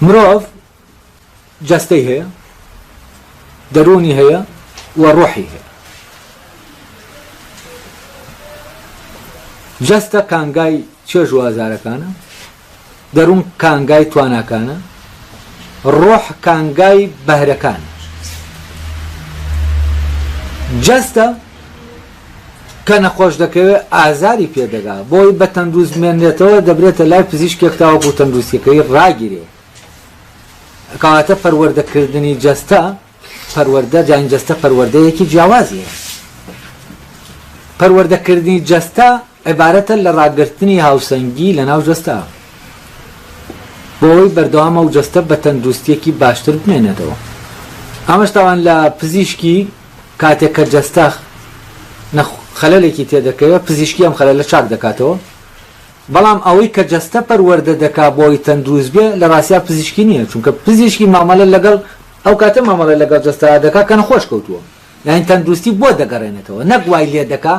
مرۆڤ جەستەی هەیە، دەروونی هەیە و ڕۆحی هەیە. جەستە کانگای چێژ و ئازارەکانە، دەروون کانگای تواناکانە، ڕۆح کانگای بەهرەکانە. جەستە کە نەخۆش دەکەوێت ئازاری پێدەگا، بۆی بە تەندروست بمێنێتەوە دەبرێتە لای پزیشکێک تاوەکو تەندروستیەکەی ڕاگیرێ. کەواتە پەروەردەکردنی جەستە پەروەردە جان جەستە پەروەردەیەکی جیاوازی هەیە. پەروەردەکردنی جەستە عیبارەتە لە ڕاگرتنی هاوسەنگی لەناو جەستە بۆ ئەوەی بەردەوام ئەو جەستە بە تەندروستیەکی باشتر بمێنێتەوە. ئەمەش تاوان لە پزیشکی کاتێک کە جەستە خەلەلێکی تێدەکەوێت پزیشکی ئەم خەلەلە چاک دەکاتەوە، بەڵام ئەوەی کە جەستە پەروەردە دەکا بۆی تەندروست بێ لە ڕاستیا پزیشکی نییە چونکە پزیشکی مامەڵە لەگەڵ ئەو کاتە مامەڵە لەگەڵ جەستە دەکا کە نەخۆش کەوتووە یانی تەندروستی بۆ دەگەڕێنێتەوە نەک وای لێ دەکا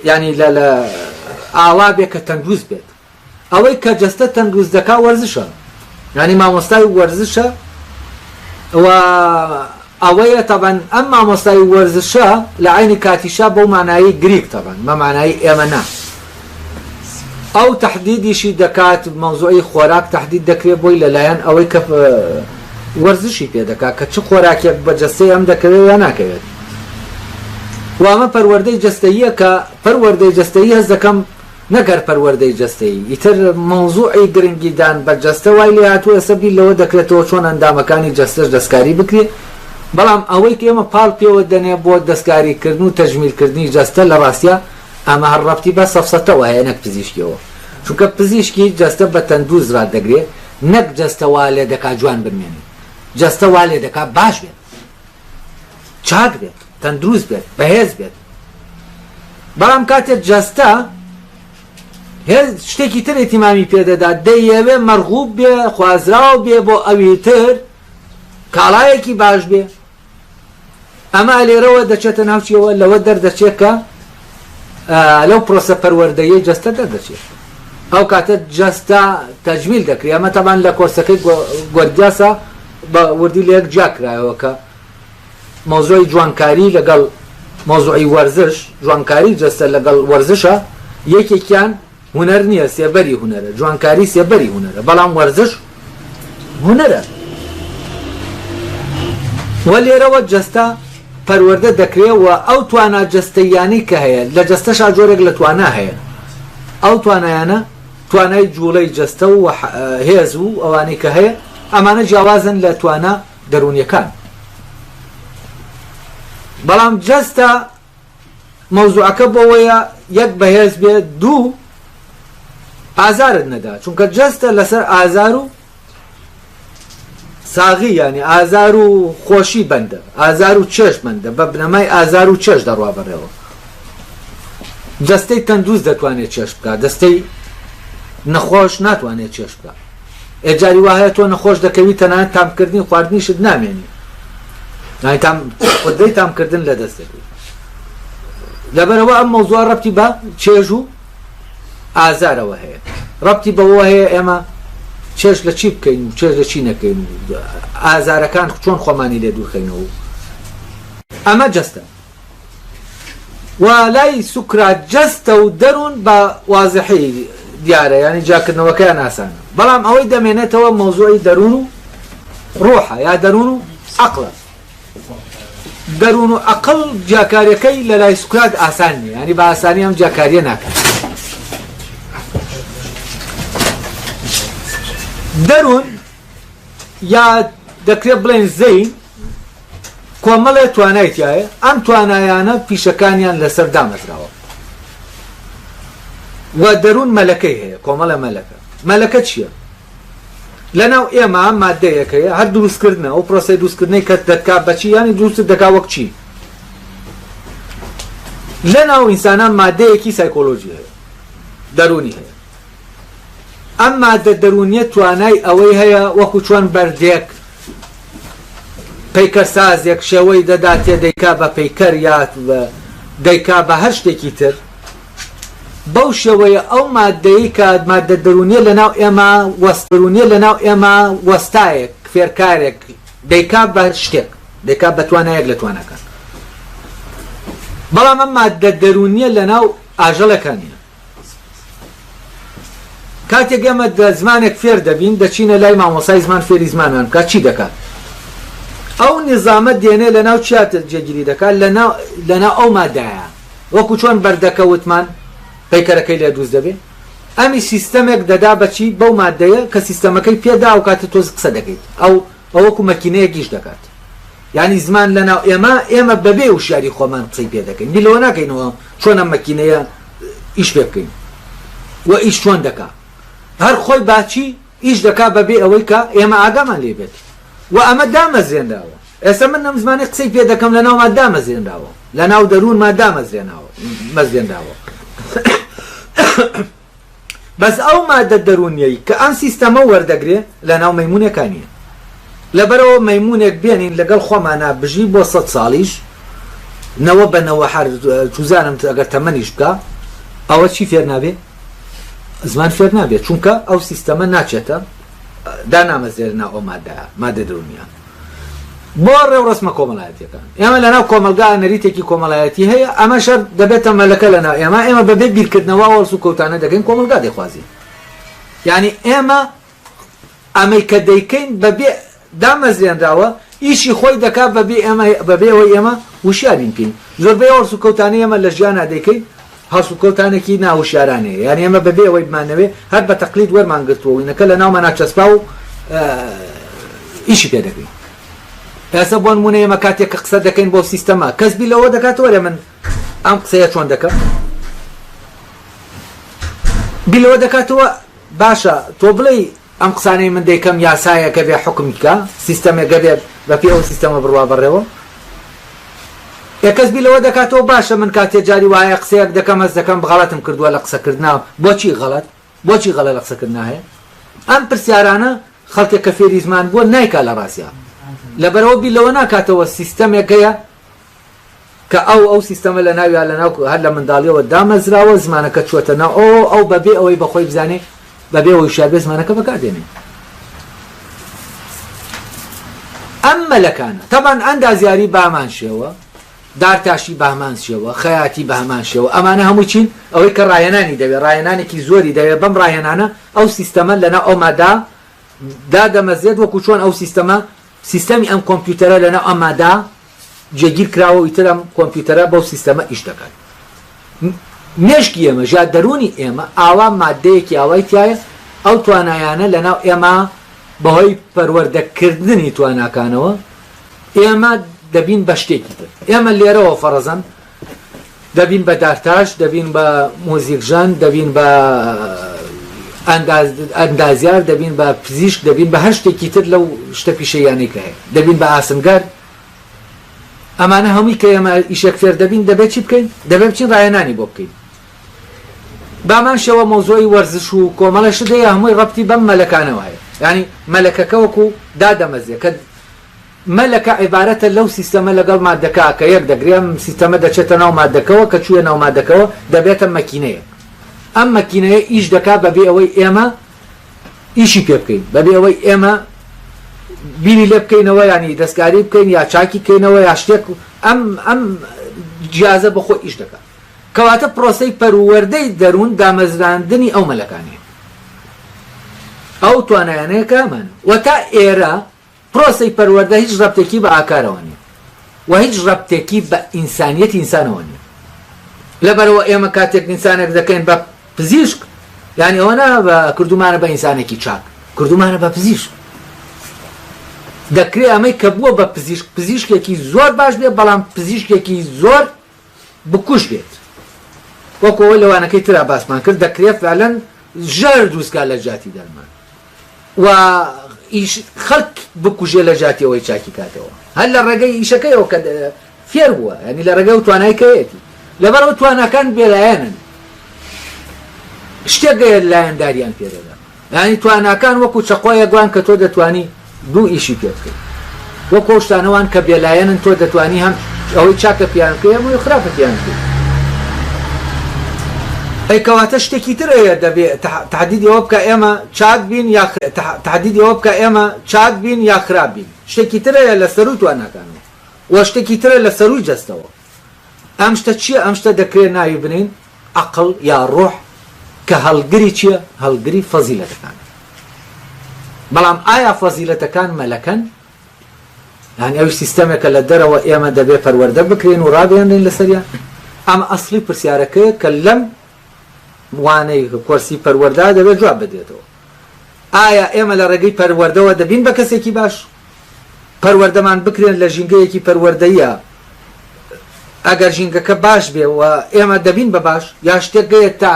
یانی لە لە ئاوا بێ کە تەندروست بێت. ئەوەی کە جەستە تەندروست دەکا وەرزشە یانی مامۆستای وەرزشە و ئەوەیە تەبەن ئەم مامۆستای وەرزشە لە عەینی کاتیشا بەو مانایی گریک تەبەن بە مانایی ئێمە نا ئەو تەحدیدیشی دەکات مەوزوعی خۆراک تەحدید دەکرێت بۆی لەلایەن ئەوەی کە وەرزشی پێ دەکات کە چ خۆراکێک بە جەستەی ئەم دەکەوێت یا ناکەوێت و ئەمە پەروەردەی جەستەییە کە پەروەردەی جەستەیی هەست دەکەم نەک هەر پەروەردەی جەستەیی، ئیتر مەوزوعی گرنگیدان بە جەستە وای لێهاتووە ئێستا بیر لەوە دەکرێتەوە چۆن ئەندامەکانی جەستەش دەستکاری بکرێ، بەڵام ئەوەی کە ئێمە پاڵ پێوە دەنێ بۆ دەستکاریکردن و تەجمیلکردنی جەستە لە ڕاستیا ئەمە هەر ڕەبتی بە سەفسەتەوە هەیە نەک پزیشکیەوە، چونکە پزیشکی جەستە بە تەندروست ڕادەگرێ نەک جەستە وا لێدەکا جوان بمێنێ، جەستە وا لێدەکا باش بێت. چاک بێت، تەندروست بێت، بەهێز بێت، بەڵام کاتێک جەستە هێز شتێکی تر ئیتیمامی پێدەدات، دەیەوێ مەرغوب بێ، خوازراو بێ بۆ ئەوی تر، کاڵایەکی باش بێ، ئەمە لێرەوە دەچێتە ناو چیەوە؟ لەوە دەردەچێت کە لەو پرۆسە پەروەردەیەی جەستە دەردەچێت. ئەو کاتە جەستە تەجمیل دەکرێت، ئەمە تەبان لە کۆرسەکەی گۆرگیاسا بە وردی لەیەک جیا کرایەوە کە مەوزوعی جوانکاری لەگەڵ مەوزوعی وەرزش، جوانکاری جەستە لەگەڵ وەرزشە، یەکێکیان هونەر نییە، سێبەری هونەرە، جوانکاری سێبەری هونەرە، بەڵام وەرزش هونەرە. وە لێرەوە جەستە پەروەردە دەکرێ و ئەو توانا جەستەییانەی کە هەیە، لە جەستەشا جۆرێک لە توانا هەیە، ئەو توانایانە توانای جوڵەی جەستە و هێز و ئەوانەی کە هەیە، ئەمانە جیاوازن لە توانا دەروونیەکان. بەڵام جەستە مەوزوعەکە بۆوەیە یەک بەهێز بێ، دوو ئازارت نەدا، چونکە جەستە لەسەر ئازار و ساغی یانی ئازار و خۆشی بەندە، ئازار و چێژ بەندە، بە بنەمای ئازار و چێژ دەڕوا بەڕێوە. جەستەی تەندروست دەتوانێت چێژ بکات، دەستەی نەخۆش ناتوانێت چێژ بکات. ئێ جاری وا هەیە تۆ نەخۆش دەکەوی تەنانەت تامکردنی خواردنیشت نامێنی، یانی تام قودرەی تامکردن لەدەست دەدەی. لەبەرئەوە ئەم مەوزوعە ڕەبتی بە چێژ و ئازارەوە هەیە، ڕەبتی بەوەوە هەیە ئێمە چێژ لە چی بکەین و چێژ لە چی نەکەین و ئازارەکان چۆن خۆمانی لێ دوورخەینەوە و ئەمە جەستە و لای سوکرات جەستە و دەروون بە وازحی دیارە یانی جیاکردنەوەکەیان ئاسانە بەڵام ئەوەی دەمێنێتەوە مەوزوعی دەروون و ڕۆحە یا دەروون و عەقڵە. دەروون و عەقڵ جیاکاریەکەی لە لای سوکرات ئاسان نیە یانی بە ئاسانی ئەم جیاکاریە ناکات. دەروون یا دەکرێت بڵێن زەین کۆمەڵێ توانای تایە ئەم توانایانە پیشەکانیان لەسەر دامەزراوە و دەروون مەلەکەی هەیە کۆمەڵە مەلەکە مەلەکە چییە؟ لەناو ئێمە ماددەیەک هەیە هەر دروستکردنە، ئەو پرۆسەی دروستکردنەی کە دەتکا بە چی یانی دروستت دەکا وەک چی؟ لەناو ئینسانان ماددەیەکی سایکۆلۆژی هەیە، دەروونی هەیە. ئەم ماددە دەروونیە توانای ئەوەی هەیە وەکو چۆن بەردێک پەیکەرسازێک شێوەی دەداتێ دەیکا بە پەیکەر یا دەیکا بە هەر شتێکی تر. بەو شێوەیە ئەو ماددەی کە ماددە دەروونیە لەناو ئێمە وەست دەروونیە لەناو ئێمە وەستایەک فێرکارێک دەیکا بە شتێک دەیکا بە توانایەک لە تواناکان بەڵام ئەم ماددە دەروونیە لەناو ئاژەڵێکا نیە. کاتێک ئێمە زمانێک فێر دەبین دەچینە لای مامۆسای زمان فێری زمانمان بکات چی دەکات؟ ئەو نیزامە دێنێ لەناو چیا جێگیری دەکات لەناو لەناو ئەو مادایە وەکو چۆن بەردەکە وتمان پەیکەرەکەی لێ دروست دەبێ ئەمی سیستەمێک دەدا بەچی بەو مادەیە کە سیستەمەکەی پێدا ئەو کاتە تۆز قسە دەکەیت ئەو ئەو وەکو مەکینەیەک ئیش دەکات یانی زمان لەناو ئێمە ئێمە بەبێ وشیاری خۆمان قسەی پێ دەکەین بیر لەوە ناکەینەوە چۆن ئەم مەکینەیە ئیش پێ بکەین و ئیش چۆن دەکا هەر خۆی باچی ئیش دەکا بەبێ ئەوەی کە ئێمە ئاگامان لێ بێت و ئەمە دامەزرێنراوە ئێستا من ئەم زمانەی قسەی پێ دەکەم لە ناوما دامەزرێنراوە لە ناو دەروونما دامەزرێناوە مەزرێنراوە بەس ئەو مادە دەروونیەی کە ئەم سیستەمە وەردەگرێ لەناو مەیموونێکا نیە. لەبەرئەوە مەیموونێک بێنین لەگەڵ خۆمانا بژی بۆ سەد ساڵیش نەوە بە نەوە هەر چوزانم ئەگەر تەمەنیش بکا ئەوە چی فێر نابێ؟ زمان فێر نابێ چونکە ئەو سیستەمە ناچێتە دانامەزرێنە ناو ئەو مادە مادە دەروونیە. بۆ ڕێوڕەسمە کۆمەڵایەتیەکان ئێمە لەناو کۆمەڵگا نەریتێکی کۆمەڵایەتی هەیە ئەمەش هەر دەبێتە مەلەکە لەناو ئێمە ئێمە بەبێ بیرکردنەوە ئەو هەڵسوکەوتانە دەکەین کۆمەڵگا دەیخوازی یعنی ئێمە ئەمەی کە دەیکەین بەبێ دامەزرێنراوە ئیشی خۆی دەکات بەبێ ئێمە بەبێ ئەوەی ئێمە وشیارین پێین زۆربەی ئەو هەڵسوکەوتانەی ئێمە لە ژیانا دەیکەین هەڵسوکەوتانێکی ناهوشیارانەیە یانی ئێمە بەبێ ئەوەی بمانەوێ هەر بە تەقلید وەرمان گرتووە وینەکە لە ناومانا چەسپا و ئیشی پێ دەکەین ئێستا بۆ نمونە ئێمە کاتێک کە قسە دەکەین بۆ سیستەمە کەس بیر لەوە دەکاتەوە لە من ئەم قسەیە چۆن دەکەم بیر لەوە دەکاتەوە باشە تۆ بڵێی ئەم قسانەی من دەیکەم یاسایەکە بێ حوکم بکا، سیستەمێکە بێ بە پێی ئەو سیستەمە بڕوا بەڕێوە. ئێ کەس بیر لەوە دەکاتەوە باشە من کاتێ جاری وایە قسەیەک دەکەم هەست دەکەم غەڵەتم کردووە لە قسەکردنا بۆچی غەڵەت؟ بۆچی غەڵە لە قسەکردنا هەیە؟ ئەم پرسیارانە خەڵکێک کە فێری زمان بووە نایکا لە ڕاستیا لەبەرئەوە بیر لەوە ناکاتەوە سیستەمێک هەیە کە ئەو ئەو سیستەمە لە ناویا لە ناو هەر لە منداڵیەوە دامەزراوە زمانەکە چووەتە ناو ئەوەوە ئەو بە بێ ئەوەی بە خۆی بزانێ بە بێ ئەوەی وشیار بێ زمانەکە بەکار دێنێ. ئەم مەلەکانە تەبعەن ئەندازیاری بەهەمان شێوە دارتاشی بەهەمان شێوە خەیاتی بەهەمان شێوە ئەمانە هەمووی چین ئەوەی کە ڕاهێنانی دەوێ ڕاهێنانێکی زۆری دەوێ بەم ڕاهێنانە ئەو سیستەمە لەناو ئەو مادە دادەمەزرێت وەکو چۆن ئەو سیستەمە سیستەمی ئەم کۆمپیوتەرە لەناو ئەم مادە جێگیر کراوە و ئیتر ئەم کۆمپیوتەرە بەو سیستەمە ئیش دەکات. مێشکی ئێمە ژا دەروونی ئێمە ئاوا ماددەیەکی ئاوای تیایە، ئەو توانایانە لەناو ئێمە بەهۆی پەروەردەکردنی تواناکانەوە ئێمە دەبین بە شتێکی تر. ئێمە لێرەوە فەڕزەن دەبین بە دارتاش، دەبین بە موزیکژەن، دەبین بە ئەندازیار، دەبین بە پزیشک، دەبین بە هەر شتێکی تر لەو شتە پیشەییانەی کە هەیە، دەبین بە ئاسنگەر. ئەمانە هەمووی کە ئێمە ئیشێک فێر دەبین دەبێت چی بکەین؟ دەبێت بچین ڕاهێنانی بۆ بکەین. بامان شێوە مەوزوعی وەرزش و کۆمەڵێ شت هەیە هەمووی ڕەبتی بەم مەلەکانەوە هەیە. یانی مەلەکەکە وەکو دادەمەزرێ کە مەلەکە عیبارەتە لەو سیستەمە لەگەڵ مادەکە کە یەک دەگرێ ئەم سیستەمە دەچێتە ناو مادەکەوە کە چوویە ناو مادەکەوە دەبێتە مەکینەیەک ئەم مەکینەیە ئیش دەکا بەبێ ئەوەی ئێمە ئیشی پێ بکەین بەبێ ئەوەی ئێمە بیری لێ بکەینەوە یانی دەستکاری بکەین یا چاکی کەینەوە یا شتێک ئەم ئەم جیازە بەخۆ ئیش دەکات کەواتە پرۆسەی پەروەردەی دەروون دامەزراندنی ئەو مەلەکانەیە ئەو توانایانەیە کە هەمانە و تا ئێرە پرۆسەی پەروەردە هیچ ڕەبتێکی بە ئاکارەوە نیە و هیچ ڕەبتێکی بە ئینسانیەتی ئینسانەوە نیە. لەبەرئەوە ئێمە کاتێک ئینسانێک دەکەین بە پزیشک یانی ئەوە نا بە کردومانە بە ئینسانێکی چاک، کردومانە بە پزیشک. دەکرێ ئەمەی کە بووە بە پزیشک پزیشکێکی زۆر باش بێ بەڵام پزیشکێکی زۆر بکوژ بێت. وەکو ئەوەی لە وانەکەی ترا باسمان کرد دەکرێ فعلەن ژەهر دروست کا لە جیاتی دەرمان. و ئیش خەڵک بکوژێ لە جیاتی ئەوەی چاکی کاتەوە هەر لە ڕێگەی ئیشەکەیەوە کە فێر بووە یانی لە ڕێگەی ئەو توانای کەیەتی لەبەر ئەو تواناکان بێلایەنن شتێک گەیە لایەنداریان پێ دەدا یانی تواناکان وەکو چەقۆیەک وان کە تۆ دەتوانی دوو ئیشی پێ بکەیت وەکو ئەو شتانە وان کە بێلایەنن تۆ دەتوانی هەم ئەوەی چاکە پیان بکەی هەم ئەوەی خراپە پیان بکەی. ئەی کەواتە شتێکی تر هەیە دەبێ تەحدیدی ئەوە بکا ئێمە چاک بین یا تەحدیدی ئەوە بکا ئێمە چاک بین یا خراپ بین. شتێکی تر هەیە لە سەرووی تواناکانەوە و شتێکی ترە لە سەرووی جەستەوە. ئەم شتە چییە؟ ئەم شتە دەکرێ ناوی بنێین عەقڵ یا ڕۆح کە هەڵگری چییە؟ هەڵگری فەزیلەتەکانە. بەڵام ئایا فەزیلەتەکان مەلەکەن؟ یانی ئەویش سیستەمێکە لە دەرەوە ئێمە دەبێ پەروەردە بکرێین و ڕابهێنرێین لەسەریان؟ ئەمە ئەسڵی پرسیارەکەیە کە لەم وانەی کۆرسی پەروەردە دەبێت جواب بدرێتەوە. ئایا ئێمە لە ڕێگەی پەروەردەوە دەبین بە کەسێکی باش؟ پەروەردەمان بکرێن لە ژینگەیەکی پەروەردەییە ئەگەر ژینگەکە باش بێ و ئێمە دەبین بە باش یا شتێک گەیە تا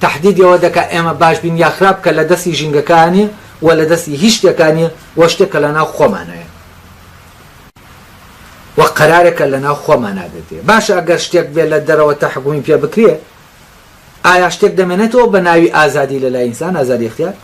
تەحدیدی ئەوە دەکا ئێمە باش بین یا خراپ کە لە دەستی ژینگەکە نیە و لە دەستی هیچ شتێکا نیە و شتێکە لە ناو خۆمانایە و قەرارێکە لە ناو خۆمانا دەدرێ. باشە ئەگەر شتێک بێ لە دەرەوە تەحەکومی پێ بکرێ ئایا شتێک دەمێنێتەوە بە ناوی ئازادی لە لای ئینسان، ئازادی اختیار؟